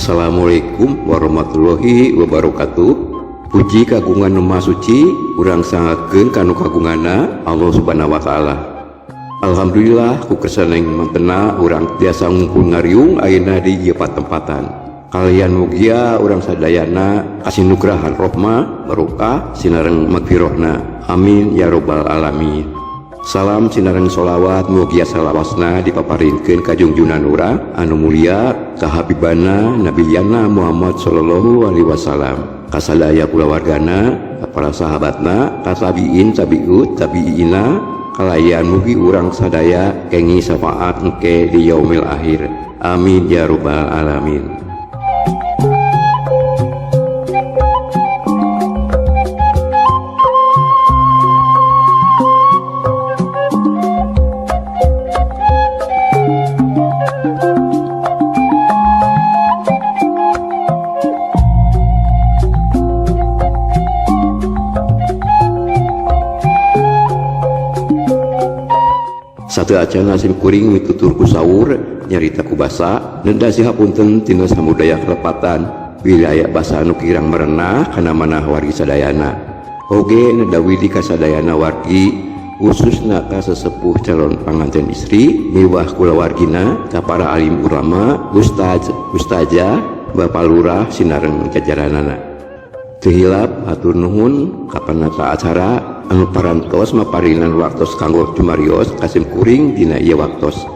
Assalamualaikum warahmatullahi wabarakatuh. Puji kagungan nu Maha Suci urang sanggakeun kanu kagunganna Allah Subhanahu wa taala. Alhamdulillah ku kersaning mantena urang tiasa ngumpul ngariung ayeuna di ieu patempatan. Kalian mugia urang sadayana kasinugrahan rohmah barokah sinareng magfirahna. Amin ya robbal alamin. Salam sinareng sholawat mugia salawasna dipaparinkeun ka jungjunan urang anu mulia ka habibana nabiyana Muhammad sallallahu alaihi wasallam, ka sadaya kulawargana, ka para sahabatna, ka tabiin tabiut tabiina, kalayan mugi urang sadaya kengi syafaat engke di yaumil akhir. Amin ya robbal alamin. Sateuacanna sim kuring mitutur ku saur nyarita ku basa nenda sihapunten tina samudaya kelepatan wilayah basa anu kirang merenah kana manah wargi sadayana. Oge nenda widi ka sadayana wargi, khususna ka sesepuh calon panganten istri miwah kulawargina, ka para alim ulama, ustaz ustazah, bapak lurah sinareng jajaranana. Teu hilap hatur nuhun ka panata acara anu parantos maparinan waktos kanggo cumarios ka sim kuring dina ieu waktos.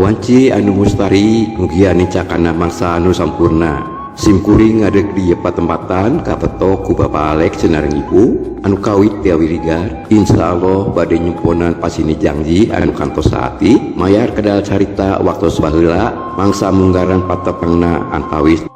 Wanci anu mustari mugia nicakana mangsa anu sampurna. Sim kuring ngadeg di ieu patempatan kapeto ku Bapak Alex sinareng Ibu anu kawit ti Awiligar. Insya Allah bade nyumponan pasini janji anu kantos saati mayar kedal carita waktos baheula mangsa munggaran patepangna antawis.